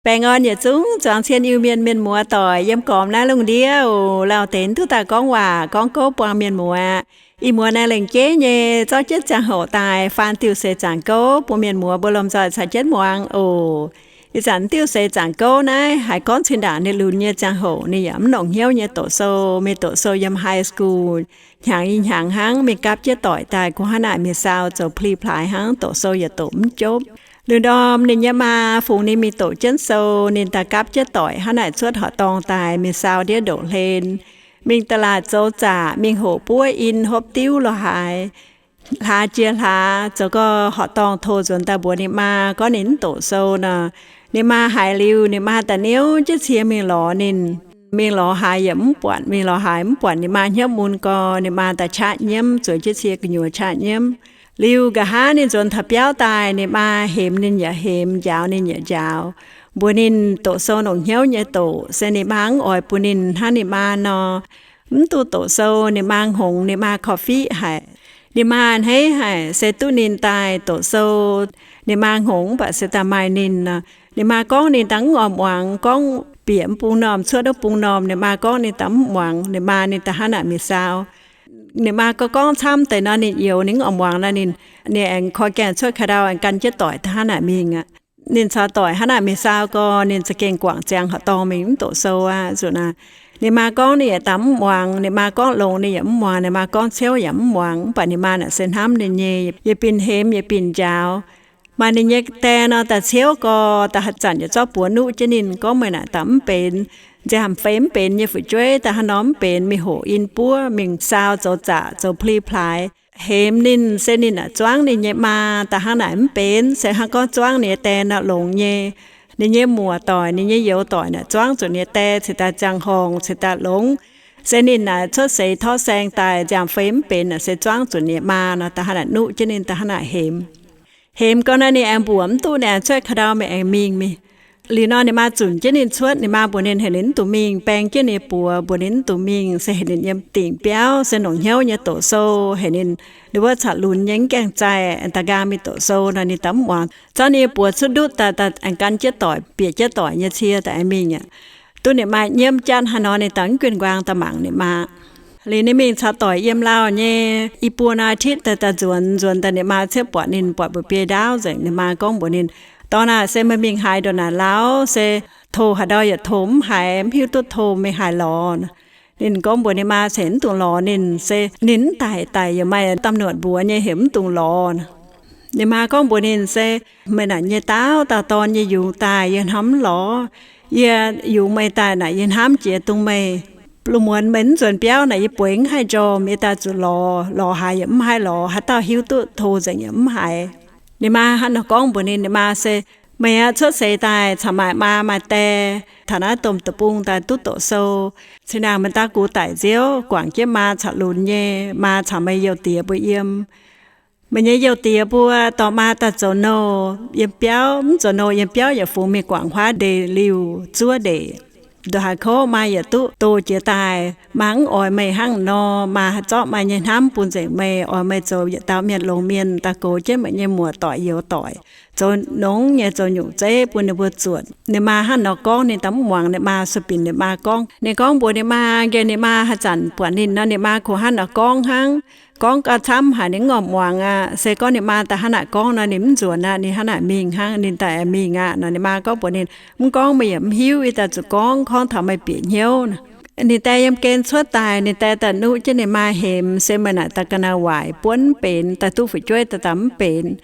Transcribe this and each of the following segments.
Baengh orn yietc zungv zuangx cien Iu-Mienh mienh muoz doic yiem gormx naaiv lungh ndiev oc. Lauh deix duqv daaih gorngv waac gorngv gouv buangh mienh muoz. Ih muonz naaiv lengc jeiv nyei zorqv jienv ziangh hoc daaih faan diuh seix zaangc gouv bun mienh muoz mbuo lomh nzoih caux jienv muangx oc. Ih zanc diuh seix zaangc gouv naaiv haiz gorngv cin ndaangc ninh lunx nyei ziangh hoc, ninh yaac mv longc hnyouv nyei doqc sou. Mingh doqc sou yiem high school hnyangx i hnyangx hnangv, mingh gapv jienv doic daaih kungx hnangv naaic mingh saau zoux pli-plaaix hnangv, doqc sou yietc doqc mv jopv. Liuz ndorm ninh nyei maa fungx ninh mingh doqc jienv sou, ninh daaih gapv jienv doic hnangv naaic cuotv horqc dorngh daaih mingh saau ndiev ndoqv hlen, mingh da'laatc zoux zaqc, mingh hoqc buov in, hopv diuv lorz haaix, hlaax jiex hlaax, zoux gau horqc dorngh tov nzuonx daaih mbuox ninh maa gorngv ninh mv doqc sou nor. Ninh maa haiz liuz, ninh maa da'niouv jienv cie mingh lorz ninh. Mingh lorz haaix yaac mv buatc, mingh lorz haaix mv buatc ninh maa hnyouv mun gau, ninh maa daaih qaqv nyiemv, zueiz jienv cie gu'nyuoz qaqv nyiemv. Liuz nqa'haav ninh nzuonx taux biauv daaih, ninh maa hemx ninh yaac hemx, njaaux ninh yaac njaaux, mbuox ninh doqc sou longc hnyouv nyei doqc, se ninh maa mv oix bun ninh hnangv ninh maa nor. Mv duqv doqc sou, ninh maa hngongx, ninh maa korv-fiqv haic. Ninh maa a'hneiv haic, se duqv ninh daaih doqc sou. Ninh maa hngongx mv baac se daaih maaih ninh nor. Ninh maa gorngv ninh daaih mv oix muangx, gorngv bieqc mv bung normh cuotv wuov bung normh, ninh maa gorngv ninh daaih mv muangx, ninh maa ninh daaih hnangv naaic mingh saau. Ninh maa gorngv gorngv camv deix nor ninh youx, ninh mv oix muangx nor ninh, ninh aengx koi gaengh cuotv ka'ndau aengx gan jienv doic daaih hnangv naaic mingh aqv. Ninh caux doic hnangv naaic mingh saau gau, ninh za'gengh guangc ziangx horqc dorngh mingh mv doqc sou aqv. Zuqc naaic ninh maa gorngv ninh yaac daaih mv muangx, ninh maa gorngv longx ninh yaac mv muangx, ninh maa gorngv ciouv yaac mv muangx. Mv baac ninh maa naaic se hnamv ninh nyei, yietc binc hemx yietc binc njaaux. Maaih ninh nyei die nor daaih ciouv gau, daaih haaix zanc yaac zorqv buoz nuqv jienv ninh gorngv, meih naaic daaih mv benx, nziaamv-fei mv benx nyei fu'jueiv, daaih haaix nor mv benx, mingh hoqc in buov, mingh saau zoux zaqc zoux pli-plaaix. Hemx ninh se ninh naaic zuangv ninh nyei maa, daaih hnangv naaic mv benx, se hnangv gorngv zuangv ninh nyei die nor longx nyei. Ninh nyei muoc doic, ninh nyei youz doic naaic zuangv zuqc ninh nyei die cingx daaih ziangh horngh cingx daaih longx. Se ninh naaic cuotv seix torv saeng daaih nziaamv-fei mv benx naaic se zuangv zuqc ninh nyei maa nor, daaih hnangv naaic nuqv jienv ninh, daaih hnangv naaic hemx. Hemx gau nor ninh aengx mbuoqc mv duqv, ninh aengx cuotv ka'ndau mingh aengx mingh mingh. Liuz nor ninh maa zunc jienv ninh cuotv, ninh maa mbuox ninh heuc ninh mv dungx mingh, baeng jienv ninh buoz mbuox ninh mv dungx mingh, se heuc ninh yiem dingc biauv se longc hnyouv nyei doqc sou, heuc ninh, ninh wuov caux lunx nyei mv gaengh zaih, da'nqaang mingh doqc sou nor ninh daaih mv muangx. Zorqv ninh nyei buoz cuotv ndutv daaih, daaih aengx gan jienv doic, bieqc jienv doic nyei cie daaih aengx mingh aqv. Duqv ninh maa nyiemv jatv haaix nor ninh daaih mv guinh nquaang daaih mangc ninh maa. Liuz ninh mingh caux doic yiem lauh nyei i buo nor อาทิตย์ daaih, daaih nzuonx, nzuonx daaih ninh maa ciev buatc ninh, buatc mbu'biei ndaauv nzengc. Ninh maa gorngv mbuox ninh, dorn aah, se meih mingh haaix ndongc naaic lauh? Se tov haaix ndau yaac tov mv haiz, mv hiuv duqv tov meih haaix lorz. Ninh gorngv mbuox ninh maa ceix mv dungx lorz ninh, se ninh mv daic, daic yaac maaih ตำรวจ mbuox nyei, heuc mv dungx lorz. Ninh maa gorngv mbuox ninh, se meih naaic nyei daauv dauh dorn nyei yungz daaih yie hnamv mv lorz. Yie yungz meih daaih naaic yie hnamv jiex dongh meih. Lungh muonz meih mv nzuonx biauv naaic yie bueix mv haih njormh, yie daaih zuqc lorz, lorz haaix yaac mv haih lorz, haaix dauh hiuv duqv tov nzengc yaac mv haiz. Ninh maa hnangv nor gorngv mbuox ninh, ninh maa se, meih aah, cuotv seix daaih caux maaic maa maaih die, taux naaiv domh deic-bung daaih duqv doqc sou. Cin ndaangc meih daav gux daic nziouv, guangc jienv maa caux lunx nyei, maa caux meih youh diex mbuo yiem. Meih nyei youh diex mbuo dorh maa daaih zoux nouh yiem biauv, mv zoux nouh yiem biauv yaac fungx mingh guangc huaav ndeic-liuh zuov ndeic. Nduqc haaix kouv maa yaac duqv doh jiex daaih. Maa mv oix meih hnangv nor, maa haih zorqv maa nyei hnamv bun nzengc meih, oix meih zoux yietc dauh mienh longx mienh, daaih goux jienv meih nyei muoc-doic youz-doic, zoux nongx nyei zoux nyungc zeiv bun ninh mbuo zuotc. Ninh maa hnangv nor gorngv, ninh daaih mv muangx ninh maa, sueih binc ninh maa gorngv. Ninh gorngv mbuox ninh maa, nqemh ninh maa haaix zanc buatc ninh nor, ninh maa kungx hnangv nor gorngv hnangv. Gorngv gau camv haic ninh mv oix muangx aqv. Se gorngv ninh maa daaih hnangv naaic gorngv nor, ninh mv nzuonx aqv, ninh hnangv naaic mingh hnangv, ninh daaih mingh aqv nor. Ninh maa gorngv mbuox ninh, mv gorngv meih yaac mv hiuv, yie daaih zuqc gorngv gorngv taux meih bieqc hnyouv nor. Ninh die yiem gen cuotv daaih, ninh die daaih nuqv jienv ninh maa hemx, se meih naaic daaih ga'naaiv waaic buonv mv benx, daaih duqv fu'jueiv daaih daaih mv benx.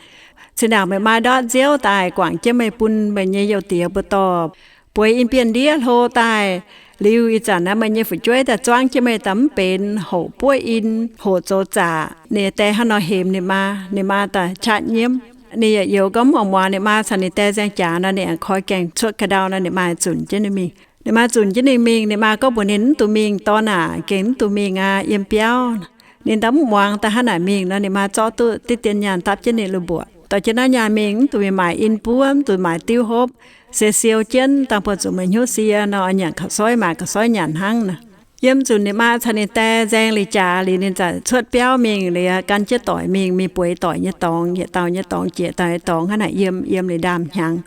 Cin ndaangc meih maa ndortv nziouv daaih guangc jienv meih bun meih nyei youh diex mbuo dorh bueix in bienh ndiev hlo daaih. Liuz ih zanc naaiv meih nyei fu'jueiv daaih zuangv jienv meih daaih mv benx, hoqc buov in, hoqc zoux zaqc. Ninh die hnangv nor hemx ninh maa, ninh maa daaih qaqv nyiemv. Ninh yaac youx gorngv mv oix muangx ninh maa caux ninh die nzaeng jaax nor, ninh aengx koi gaengh cuotv ka'ndau nor, ninh maa zunc jienv ninh mingh. Ninh maa zunc jienv ninh mingh, ninh maa gorngv mbuox ninh, mv dungx mingh, dorn aac, gengh mv dungx mingh aqv, yiem biauv. Ninh daaih mv muangx, daaih hnangv naaic mingh nor, ninh maa zorqv duqv diqv dien nyaanh dapv jienv ninh lui mbuoqc. Dorh jienv naaiv nyaanh mingh, mv dungx maaic in buov, mv dungx maaic diuv hopv, se siou jienv, dangh buatc zuqc meih hnyouv sie nor, oix nyanc kaux soiv, maaic kaux soiv nyanc hnangv nor. Yiem zuqc ninh maa caux ninh die nzaeng liuz jaax liuz, ninh zaqc cuotv biauv mingh liuz, gan jienv doic mingh, mingh bueix doic nyei dorngx, yietc dauh nyei dorngx jiex dauh nyei dorngx, hnangv naaic yiem, yiem liuz ndaamv-hnyangx.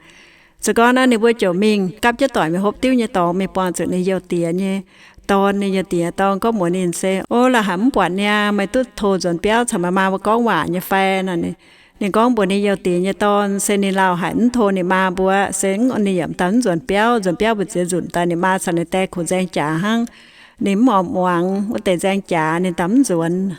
Zoux gau naaiv ninh mbuo ziouc mingh gapv jienv doic mingh hopv diuv nyei dorngx mingh buangh zuqc ninh youz diex nyei dorn. Ninh youz diex dorn gorngv mbuox ninh se, Ov, la'haic mv buatc niaa, meih duqv tov nzuonx biauv caux meih maa mbuo gorngv waac nyei fai? Ninh gorngv mbuox ninh youz diex nyei dorn se ninh lauh haic mv tov ninh maa mbuo, se ninh yaac daaih mv nzuonx biauv. Nzuonx biauv mbu'ziex nzunc daaih ninh maa caux ninh die kuh nzaeng jaax hnangv. Ninh mv oix muangx wuov deix nzaeng jaax, ninh daaih mv nzuonx.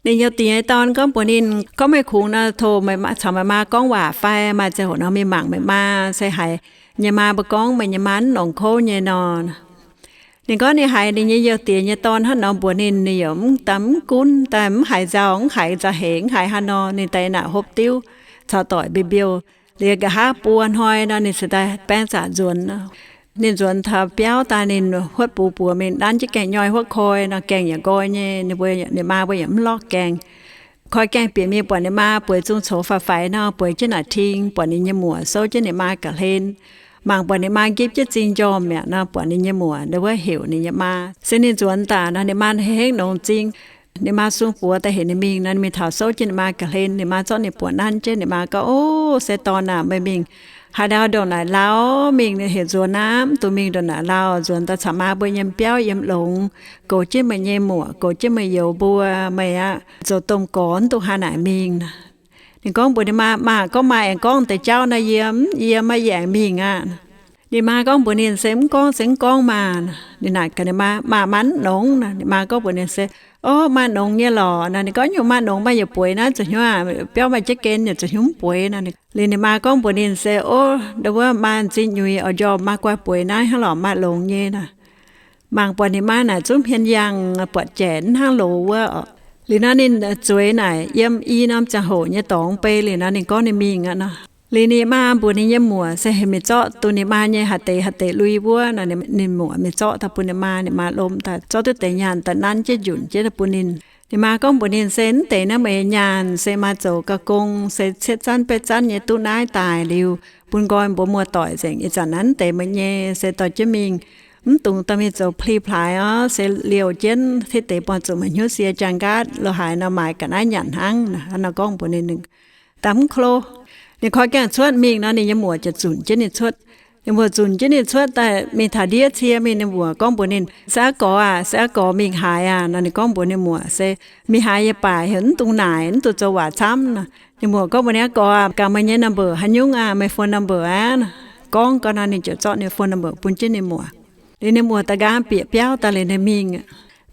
Ninh youz diex nyei dorn gorngv mbuox ninh gorngv, Meih kungx nor tov meih caux meih maa gorngv waac fai? Maaih ziangh hoc nor mingh mangc meih maa se haiz nyei maa mbuo gorngv meih nyei maa mv longx kouv nyei nor. Ninh gorngv ninh haiz ninh nyei youz diex nyei dorn hnangv nor mbuox ninh, ninh yaac mv daaih mv gunv, daaih mv haiz nzauh, mv haiz nzauh-heix, mv haiz haaix nor. Ninh daaih naaic hopv diuv caux doic mbiouh mbiouh. Liuz nqa'haav buo hnoi nor ninh cingx daaih baeng zaqc nzuonx. Ninh nzuonx taux biauv daaih ninh huotv bux buoz mingh nanv jienv gaengh nyoi huotv koi nor, gaengh yaac nqoi nyei. Ninh mbuo, ninh maa mbuo yaac mv lorqc gaengh. Koi gaengh bieqc mingh buatc ninh maa bueix zungh coux faix-faix nor, bueix jienv naaic ting, buatc ninh nyei muoc souv jienv ninh maa ga'hlen. Mangc buatc ninh maa nqipv jienv zing njormh mi'aqv nor, buatc ninh nyei muoc ndau wuov heuc ninh nyei maa. Se ninh nzuonx daaih nor, ninh maa hengv longx m'zing. Ninh maa sung buoz daaih heuc ninh mingh nor, ninh mingh taux souv jienv ninh maa ga'hlen. Ninh maa zorqv ninh buoz nanv jienv. Ninh maa gorngv, Ov, se dorn aac, meih mingh haaix ndau ndongc naaic lauh mingh? Ninh heuc nzuonx aqv, mv dungx mingh ndongc naaic lauh. Nzuonx daaih caux maa mbuo yiem biauv yiem longx, goux jienv meih nyei muoc, goux jienv meih youz mbuo, meih aqv, zoux domh gorx, mv dungx haaix naaic mingh. Ninh gorngv mbuox ninh maa, Maa, gorngv maa aengx gorngv deix jauv nor, yie mv, yie maiv aengx mingh aqv. Ninh maa gorngv mbuox ninh se, Mv gorngv se mv gorngv maah. Ninh naaic gaax ninh maa, Maa, maa mv nongx nor. Ninh maa gorngv mbuox ninh se, Ov, maa nongx nyei lorqc nor. Ninh gorngv, Nyungc maa nongx, maa yaac bueix naaiv zoux hnyouv aac, biauv maaih jienv gen yaac zoux hnyouv mv bueix nor. Liuz ninh maa gorngv mbuox ninh se, Ov, ndau wuov maa m'zing nyuix oix njormh, maa guai bueix naaiv hnangv lorqc, maa longx nyei nor. Mangc buatc ninh maa naaic zungv hmien yangh, buatc jaic mv hnangv loz wuov oc. Liuz nor ninh zueiz naaic yiem i norm ziangh hoc nyei dorngx bei liuz nor ninh gorngv ninh mingh aqv nor. Liuz ninh maa mbuox ninh nyei muoc se heuc mingh zorqv duqv ninh maa nyei haaix deix haaix deix lui wuov nor. Ninh muoc mingh zorqv daaih bun ninh maa. Ninh maa lomh daaih zorqv duqv deix nyaanh daaih nanv jienv njunc jienv daaih bun ninh. Ninh maa gorngv mbuox ninh se, Mv deix naaiv meih nyaanh se maa zoux ga'gong, se cietv zanv betv zanv nyei duqv naaiv daaih liuz, bun nqoi mbuo muoz-doic nzengc. Ih zanc naaiv mv deix meih nyei, se dorh jienv mingh. Mv dungx dorh mingh zoux pli-plaaix orv, se liouh jienv, hitv deix buangh zuqc meih hnyouv sie jaang nqaatv lo haaix nor, maaiz ga'naaiv nyanc hnangv. Hnangv nor gorngv mbuox ninh, ninh daaih mv klo. Ninh koi gaengh cuotv mingh nor, ninh nyei muoc ziouc zunc jienv ninh cuotv. Ninh muoc zunc jienv ninh cuotv daaih mingh taux ndiev cie mingh, ninh muoc gorngv mbuox ninh, Se aa gorx aac, se aa gorx, mingh haaix aac? Nor ninh gorngv mbuox ninh muoc se, Mingh haaix yaac baac, heuc mv dungx naaic, mv dungx zoux waac camv nor. Ninh muoc gorngv mbuox ninh, Aa gorx aac, gaax meih nyei number haaix nyungc aac, meih phone number aac? Gorngv gau nor ninh ziouc zorqv ninh phone number bun jienv ninh muoc. Liuz ninh muoc da'nqaang bieqc biauv daaih liuz ninh mingh.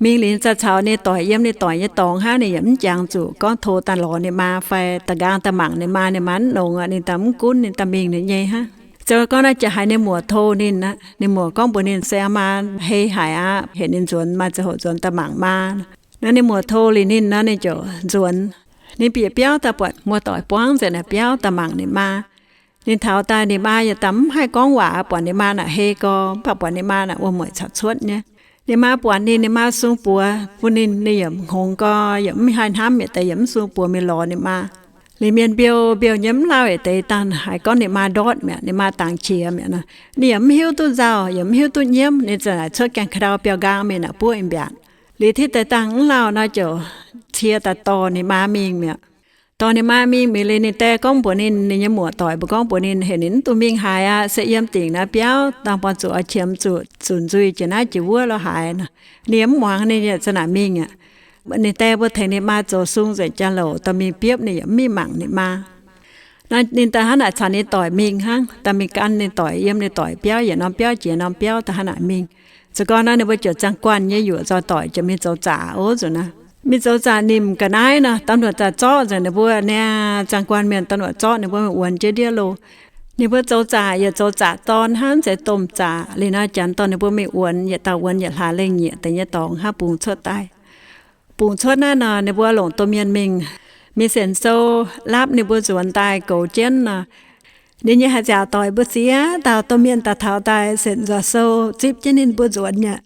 Mingh liuz ninh daaih caux ninh doic yiem ninh doic nyei dorngx hnangv, ninh yaac mv jangx zuqc gorngv tov daaih lorz ninh maa fai da'nqaang daaih mangc ninh maa. Ninh maa mv longx aqv, ninh daaih mv gunv, ninh daaih mingh ninh nyei hnangv. Zoux gau naaiv ziouc haiz ninh muoc tov ninh aqv. Ninh muoc gorngv mbuox ninh se, Maa hei haic aqv, heuc ninh nzuonx, maaih ziangh hoc nzuonx daaih mangc maa. Naaiv ninh muoc tov liuz ninh nor, ninh ziouc nzuonx. Ninh bieqc biauv daaih buatc muoz-doic buangv nzengc naaic biauv daaih mangc ninh maa. Ninh taux daaih ninh maa yaac daaih mv haih gorngv waac, buatc ninh maa naaic hei gau, mv baac buatc ninh maa naaic wuom-mueic caux cuotv nyei. Ninh maa buatc ninh, ninh maa sung buoz bun ninh, ninh yaac hngongx gau, yaac mv haih hnamv yietc deix, yaac mv sung buoz mingh lorz ninh maa. Liuz mienh mbiouh mbiouh nyei mv lauh yietc deix dangh haiz gorngv ninh maa ndortv mi'aqv, ninh maa dangx qiex mi'aqv nor. Ninh yaac mv hiuv duqv nzauh, yaac mv hiuv duqv nyiemv, ninh ziouc naaic cuotv gaengh ka'ndau biauv nqaang mingh naaic buov mbiaatc. Liuz hitv deix dangh mv lauh nor ziouc cie daaih dorh ninh maa mingh mi'aqv. Dorh ninh maa mingh mi'aqv liuz ninh die gorngv mbuox ninh, ninh nyei muoc-doic mbuo gorngv mbuox ninh heuc ninh mv dungx mingh haaix aqv, se yiem dingc naaiv biauv dangh buangh zuqc oix qiemx zuqc zunc nzuih jiex naaiv jiex wuov lo haaix nor. Ninh yaac mv muangx, ninh yaac za'naaic mingh aqv. Ninh die mbuo tengx ninh maa zoux sung nzengc jaa-louc, dorh mingh biopv ninh yaac mv mingh mangc ninh maa. Naaiv ninh daaih hnangv naaic caux ninh doic mingh hnangv, daaih mingh gan ninh doic yiem ninh doic biauv, yietc norm biauv jiex norm biauv daaih hnangv naaic mingh. Zoux gau naaiv ninh mbuo ziouc ziangh guanh nyei yuoqc nzoih doic ziouc mingh zoux zaqc ov nzunc naaiv. Mingh zoux zaqc nimc ga'naaiv nor, domh nuoc zaqc zorqv nzengc ninh mbuo niaa, ziangh guanh mienh domh nuoc zorqv ninh mbuo mingh wuonx jienv ndiev loh. Ninh mbuo zoux zaqc yietc zoux zaqc dorn hnangv, mv zeiz domh zaqc. Liuz nor janx dorh ninh mbuo mingh wuonx, yietc dauh wuonx yietc hlaax lengh nyieqc deix nyei dorngx hnangv bungx cuotv daaih. Bungx cuotv naaiv nor ninh mbuo longc domh mienh mingh, mingh Seinc Sou lapv ninh mbuo nzuonx daaih goux jienv nor. Ninh nyei haaix nziaauc doic mbuo ziex dauh domh mienh daaih taux daaih Seinc Nzoih Sou zipv jienv ninh mbuo nzuonx mi'aqv.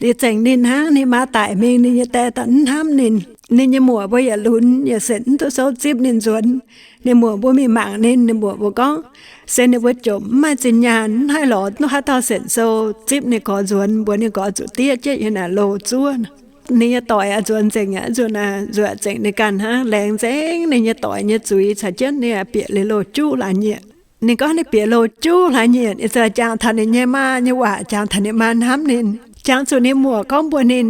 Liuz zengc ninh hnangv, ninh maa daic mingh ninh nyei die daaih mv hnamv ninh. Ninh nyei muoc mbuo yietc lunx yietc Seinc mv duqv sou zipv ninh nzuonx. Ninh muoc mbuo mingh mangc ninh, ninh muoc mbuo gorngv, se ninh mbuo jomc mv maaih zinh nyaanh, mv haih lorz duqv haaix dauh Seinc Sou zipv ninh gorx nzuonx, mbuox ninh gorx zuqc diev jienv yiem naaic loh zuov. Ninh nyei doic aqv nzuonx nzengc aqv, nzuonx aqv, nzuonx zengc ninh ganh hnangv, laengz nzengc ninh nyei doic nyei zuiz caux jienv ninh bieqc liuz loh juqv laanh nyieqc. Ninh gorngv ninh bieqc loh juqv hlaax nyieqc, ninh ziouc jangx taux ninh nyei maa nyei waac, jangx taux ninh maa hnamv ninh, jangx zuqc ninh muoc gorngv mbuox ninh,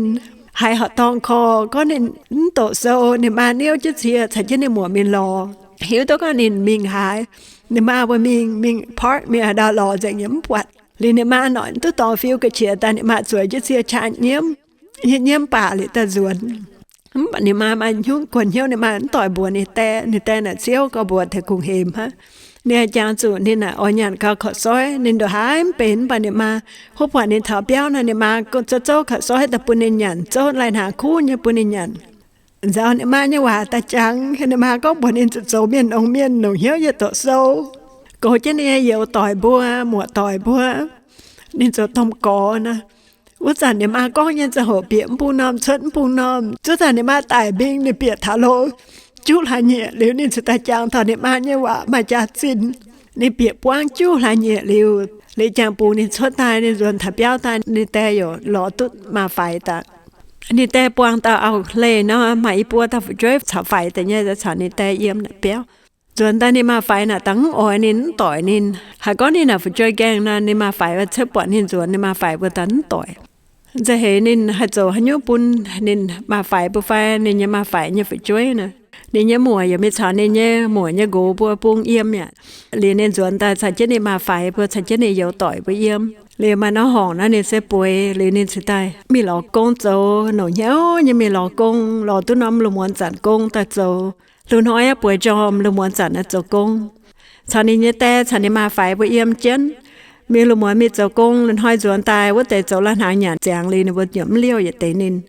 haiz horqc dorngh korv, gorngv ninh mv doqc sou, ninh maa niouv jienv cie caux jienv ninh muoc mingh lorz. Hiuv duqv gorngv ninh mingh haaix, ninh maa mbuo mingh, mingh park mingh haaix ndau lorz nzengc yaac mv buatc. Liuz ninh maa noic duqv dorh fiu ga'qiex daaih, ninh maa zueiz jienv cie qaqv nyiemv, nyiemv baac liuz daaih nzuonx. Mv baac ninh maa maaih hnyouv, guanh hnyouv ninh maa mv doic mbuox ninh dae. Ninh dae naaic ciouv gorngv mbuox tengx kungx hemx hnangv. Ninh aengx jangx zuqc ninh naaic oix nyanc gauh kaux soiv, ninh ndongc haaix mv benx. Mv baac ninh maa, wuov buatc ninh taux biauv nor, ninh maa zouv zouv kaux soiv daaih bun ninh nyanc, zouv lai-hnaangx kuv nyei bun ninh nyanc. Nzauh ninh maa nyei waac daaih jangx, ninh maa gorngv mbuox ninh zuqc zoux mienh nongx mienh, longc hnyouv yietc doqc sou, goux jienv ninh nyei youz doic mbuo, muoc doic mbuo. Ninh zoux domh gorx nor. Wuov zanc ninh maa gorngv nyei ziangh hoc bieqc mv bung norm cuotv mv bung norm. Zuov zanc ninh maa daic mbing, ninh bieqc taux loh juqv hlaax nyieqc liuz, ninh cingx daaih jangx taux ninh maa nyei waac maaih jaax-zinh. Ninh bieqc buangv juqv hlaax nyieqc liuz, liuz jangx bungx ninh cuotv daaih, ninh nzuonx taux biauv daaih, ninh dae yaac lorz duqv maa-faix daaih. Ninh dae buangh dauh auv-leih nor, maaih i buo dauh fu'jueiv caux faix deix nyei, caux ninh dae yiem naaic biauv. Nzuonx daaih ninh maa-faix naaic daaih mv oix ninh, mv doic ninh. Haiz gorngv ninh naaic fu'jueiv nqaengh nor, ninh maa-faix wuov cuotv buatc ninh nzuonx, ninh maa-faix mbuo daaih mv doic. Nzauh heix ninh haih zoux haaix nyungc bun ninh maa-faix mbuo fai ninh nyei maa-faix nyei fu'jueiv nor. Ninh nyei muoc yaac mingh caux ninh nyei muoc nyei nqox mbuo bung yiem aqv. Liuz ninh nzuonx daaih caux jienv ninh maa-faix mbuo, caux jienv ninh youz doic mbuo yiem. Liuz maaih norm horngc nor ninh se bueix, liuz ninh cingx daaih mingh lorz gong zoux, longc hnyouv nyei mingh lorz gong, lorz duqv norm lungh muonz zanc gong daaih zoux. Lungh hnoi aeqv, bueix jorm lungh muonz zanc naaiv zoux gong, caux ninh nyei dae caux ninh maa-faix mbuo yiem jienv. Mingh lungh muonz mingh zoux gong, lungh hnoi nzuonx daaih wuov deix zoux lai-hnaangx nyanc ziangx liuz, ninh mbuo yaac mv liouh yietc deix ninh.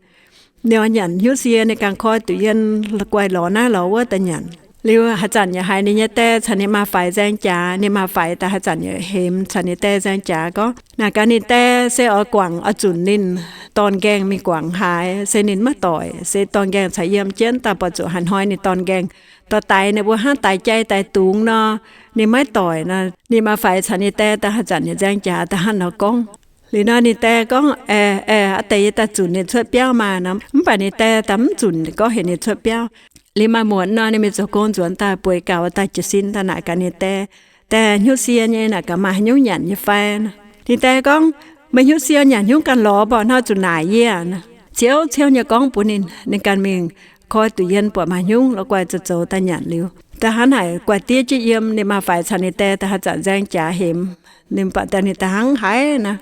Ninh oix nyanc hnyouv sie, ninh ganh koi duqv yienh, guaih lorz naaiv lorz wuov daaih nyanc. Liuz haaix zanc yaac haiz ninh nyei dae caux ninh maa-faix nzaeng jaax, ninh maa-faix daaih haaix zanc yaac hemx caux ninh dae nzaeng jaax gorngv, naaic gaax ninh dae se oix guangc, oix zunc ninh dorn nqaengh mingh guangc haaix, se ninh maiv doic, se dorn nqaengh caux yiem jienv daaih, buatc zuqc haaix hnoi ninh dorn nqaengh dorh daix ninh mbuo hnangv daix jai daix dungz nor, ninh maiv doic nor. Ninh maa-faix caux ninh dae daaih haaix zanc yaac nzaeng jaax daaih hnangv nor gorngv. Liuz nor ninh dae gorngv, Aeqv, aeqv, aa deix yie daaih zunc ninh cuotv biauv maah nor. Mv baac ninh dae daaih mv zunc gorngv heuc ninh cuotv biauv. Liuz maaih muonz nor ninh mingh zoux gong nzuonx daaih bueix gaux daaih jiez sin daaih naaic gaax ninh dae, Dae, hnyouv sie nyei naaic gaax maaih haaix nyungc nyanc nyei fai? Ninh dae gorngv, Meih hnyouv sie nyanc hnyungv ganh lorz, mborqv hnoi zuqc naaic yie. Ciouv ciouv nyei gorngv bun ninh, ninh ganh mingh koi duqc yienh buatc maaih hnyungv lorz guaih zoux zoux daaih nyanc liuz, daaih hnangv naaic guaih diev jienv yiem. Ninh maa-faix caux ninh dae daaih haaix zanc nzaeng jaax hemx, ninh mv baac daaih ninh daaih hnangv haiz nor.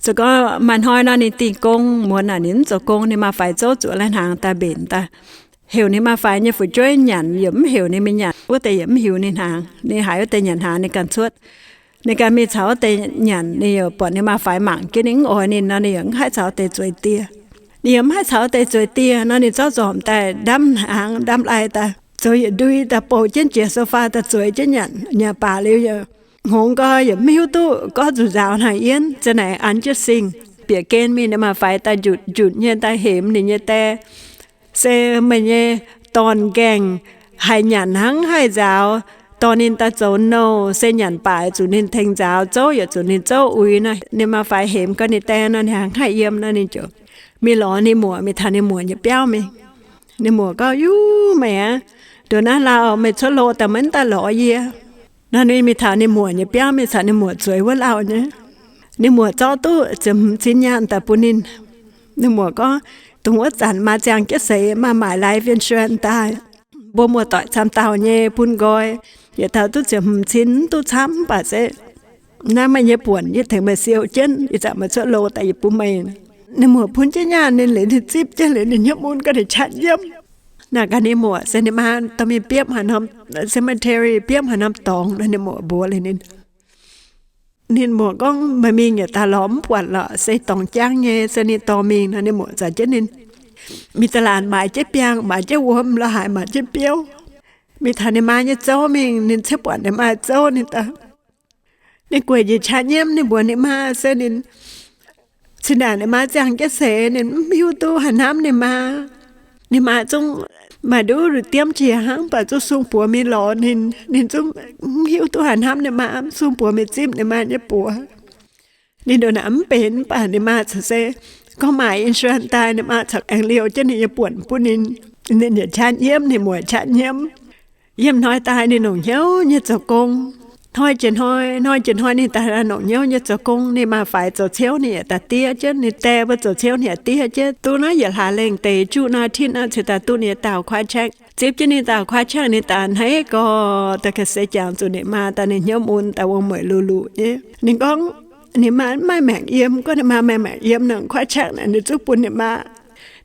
Se gorngv maaih hnoi nor ninh dingh gong, muonz naaic ninh mv zoux gong, ninh maa-faix zouv zuqc lai-hnaangx daaih mbenc daaih, heuc ninh maa-faix nyei fu'jueiv nyanc, yaac mv heuc ninh mingh nyanc. Wuov deix yaac mv hiuv ninh hnaangx, ninh haiz wuov deix nyanc hnaangx ninh ganh cuotv. Ninh ganh mingh caux wuov deix nyanc, ninh yaac buatc ninh maa-faix mangc jienv ninh mv oix ninh nor, ninh yaac mv haih caux wuov deix zueiz dieh. Ninh yaac mv haih caux wuov deix zueiz dieh nor, ninh zorqv nzormc daaih ndamv hnaangx ndamv lai daaih, zoux yietc ndui daaih bouh jienv jiex sofa daaih zueiz jienv nyanc. Nyanc baac liuz yaac hngongx nqoi, yaac mv hiuv duqv gorngv zuqc nzaaux hnaangx yienv, za'naaic an jienv singh. Bieqc gen mingh, ninh maa-faix daaih njutc njutc nyei daaih hemx ninh nyei dae, Se meih nyei dorn nqaengh haih nyanc hnangv haih nzaaux, dorh ninh daaih zoux nouh, se nyanc baac zuqc ninh tengx nzaaux, zouv yaac zuqc ninh zouv uix nor. Ninh maa-faix hemx gau ninh dae nor, ninh hnangv haih yiem nor, ninh ziouc mingh lorz ninh muoc, mingh taux ninh muoc nyei biauv mingh. Ninh muoc gorngv, Yuv, meih aqv, ndongc naaiv lauh meih cuotv loh daaih maiv daaih lorz yie. Nor ninh mingh taux ninh muoc nyei biauv mingh caux ninh muoc zueiz wuov lauh nyei. Ninh muoc zorqv duqv ziepc hmz cin nyaanh daaih bun ninh. Ninh muoc gorngv, Dongh wuov zanc maa ziangh jienv seix, maa maaic life insurance daaih. Mbuo muoz-doic camv dauh nyei bun nqoi, yietc dauh duqv ziepc hmz cin, mv duqv camv, mv baac se naaiv meih nyei buonc, yie tengx meih siou jienv, ih zanc meih cuotv loh daaih yie bun meih. Ninh muoc bun jienv nyaanh ninh liuz, ninh zipv jienv liuz, ninh hnyouv mun gau, ninh qaqv nyiemv. Naaic gaax ninh muoc, se ninh maa dorh mingh biopv haaix norm cemetery, biopv haaix norm dorngx nor, ninh muoc mbuox liuz ninh. Ninh muoc gorngv, Meih mingh yietc daaih lorz mv buatc lorqc, se dorngx jangv nyei, se ninh dorh mingh nor. Ninh muoc zaux jienv ninh mingh za'laanc maaiz jienv biangh, maaiz jienv wuom lorz haaix, maaiz jienv biouv, mingh taux ninh maa nyei zouv mingh. Ninh ciev buatc ninh maa zouv, ninh daaih, ninh gueic njiec qaqv nyiemv. Ninh mbuox ninh maa se ninh cin-ndaangc ninh maa ziangh jienv seix, ninh mv hiuv duqv haaix hnamv ninh maa. Ninh maa zungv maaih nduqc diemv qiex hnangv, mv baac zungv sung buoz mingh lorz ninh. Ninh zungv mv hiuv duqv haaix hnamv ninh maa, mv sung buoz mingh zipv ninh maa nyei buoz. Ninh ndongc naaic mv benx, mv baac ninh maa caux se gorngv maaic insurance daaih, ninh maa caux aengx liouh jienv ninh nyei buonc bun ninh. Ninh yietc qaqv nyiemv, ninh muoc qaqv nyiemv. Yiem hnoi daaih ninh longc hnyouv nyei zoux gong. Hnoi jiex hnoi, hnoi jiex hnoi ninh daaih longc hnyouv nyei zoux gong. Ninh maa-faix zoux ciouv ninh yaac daaih diev jienv, ninh die mbuo zoux ciouv ninh yaac diev jienv. Duqv naaiv yietc hlaax lengh deix juqv naaiv, tin naaiv ceix daaih duqv ninh nyei dauh kuaaiv caeng. Zipv jienv ninh dauh kuaaiv caeng, ninh daaih a'hneiv gorx, daaih ga'sie jangx zuqc ninh maa daaih, ninh hnyouv mun daaih wuom-mueic luh luqc nyei. Ninh gorngv ninh maa mv maaih maengc yiem. Gorngv ninh maa maaih maengc yiem nor, kuaaiv caeng naaic ninh zungv bun ninh maa.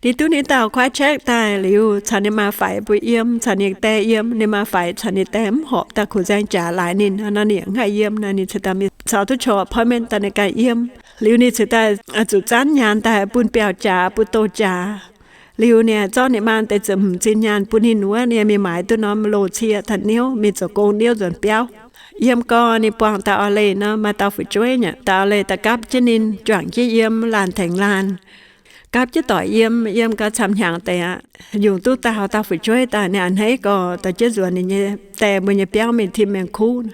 Ninh duqv ninh dauh kuaaiv caeng daaih liuz, caux ninh maa-faix mbuo yiem, caux ninh die yiem. Ninh maa-faix caux ninh die mv horpc, daaih kuh nzaeng jaax laaix ninh nor, ninh yaac mv haih yiem nor, ninh ceix daaih mingh caux duqv qongx appointment daaih ninh ganh yiem. Liuz ninh ceix daaih zuqc zanv nyaanh daaih bun biauv-jaax, bun douz-jaax. Liuz ninh zorqv ninh maa deix ziepc hmz zinh nyaanh bun ninh wuov, ninh mingh maaiz duqv norm loz-cie taux niouv, mingh zoux gong niouv nzuonx biauv. Yiem gorx ninh buangh dauh auv-leih nor, maaih dauh fu'jueiv nyei dauh auv-leih daaih gapv jienv ninh, juangc jienv yiem, laanh tengx laanh. Gapv jienv doic yiem, yiem gau camv hnyangx deix aqv, yungz duqv dauh, dauh fu'jueiv daaih, ninh a'hneiv gorx dorh jienv nzuonx ninh nyei die mbuo nyei biauv mingh tim mienh kuv.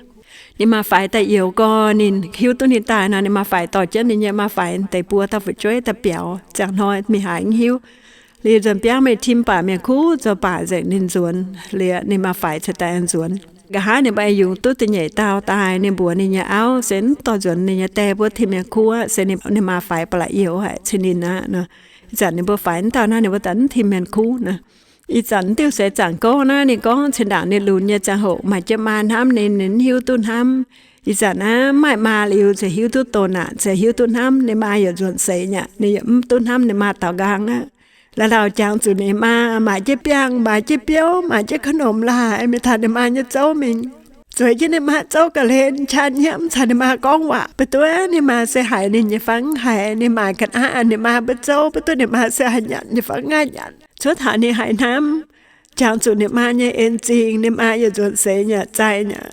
Ninh maa-faix daaih youx gorx, ninh hiuv duqv ninh daaih nor, ninh maa-faix dorh jienv ninh nyei maa-faix deix buo dauh fu'jueiv daaih biaux. Ziangh hnoi mingh haaix mv hiuv. Liuz nzuonx biauv mingh tim baac mienh kuv, zoux baac nzengc ninh nzuonx liuz, ninh maa-faix ceix daaih nzuonx. Nqa'haav ninh mbuo yungz duqv da'nyeic dauh daaih, ninh mbuox ninh nyei auv se mv dorh nzuonx ninh nyei die mbuo tim mienh kuv aqv, se ninh maa-faix ba'laqc youx haic cin ninh aqv nor. Ih zanc ninh mbuo faix mv dauh naaiv, ninh mbuo daaih mv tim mienh kuv nor. Ih zanc diuh seix zaangc gouv naaiv, ninh gorngv cin ndaangc ninh lunx nyei ziangh hoc maaih jienv maa hnamv ninh, ninh mv hiuv duqv hnamv. Ih zanc naaiv maaih maa liuz, ziouc hiuv duqv doh naanc, ziouc hiuv duqv hnamv. Ninh maa yaac nzuonx seix nyei, ninh yaac mv duqv hnamv ninh maa daaux nqaang aqv. La'lauh jangx zuqc ninh maa maaih jienv biangh, maaih jienv biouv, maaih jienv ka'ndomx laaih, mingh taux ninh maa nyei zouv mingh, zueiz jienv ninh maa zouv ga'hlen, qaqv nyiemv, caux ninh maa gorngv waac. Ba'duov ninh maa se haiz ninh nyei fai mv haiz, ninh maaih ga'naaiv ninh maa mbuo zouv, ba'duov ninh maa se haih nyanc nyei fai mv haih nyanc. Cuotv taux ninh haiz hnamv, jangx zuqc ninh maa nyei en zingh, ninh maa yaac nzuonx seix nyei, zai nyei.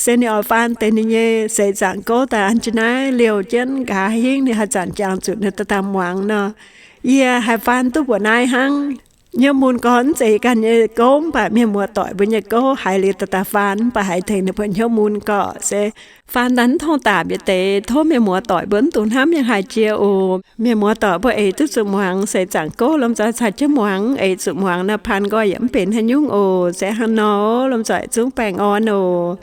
Se ninh oix faan deix ninh nyei seix zaangc gouv daaih an jienv naaiv liouh jienv nqa'haav hingv ninh haaix zanc jangx zuqc ninh daaih daaih muangx nor. Yie haih faan duqv mbuoqc naaiv hnangv. Hnyouv mun gorngv mv zeiz ganh nyei gouv, mv baac mienh muoz-doic mbuo nyei gouv, haiz liuz daaih daaih faan, mv baac haiz tengx ninh mbuo hnyouv mun gorqv se faan daaih mv tong daapc nyei deix. Tov mienh muoz-doic mbuo mv dungx hnamv yangh haaix jiex oc. Mienh muoz-doic mbuo eix duqv zuqc muangx seix zaangc gouv, lomh nzoih caux jienv muangx. Eix zuqc muangx nor, paan nqoi yaac mv benx haaix nyungc oc. Se hnangv nor, lomh nzoih zungv baengh orn oc.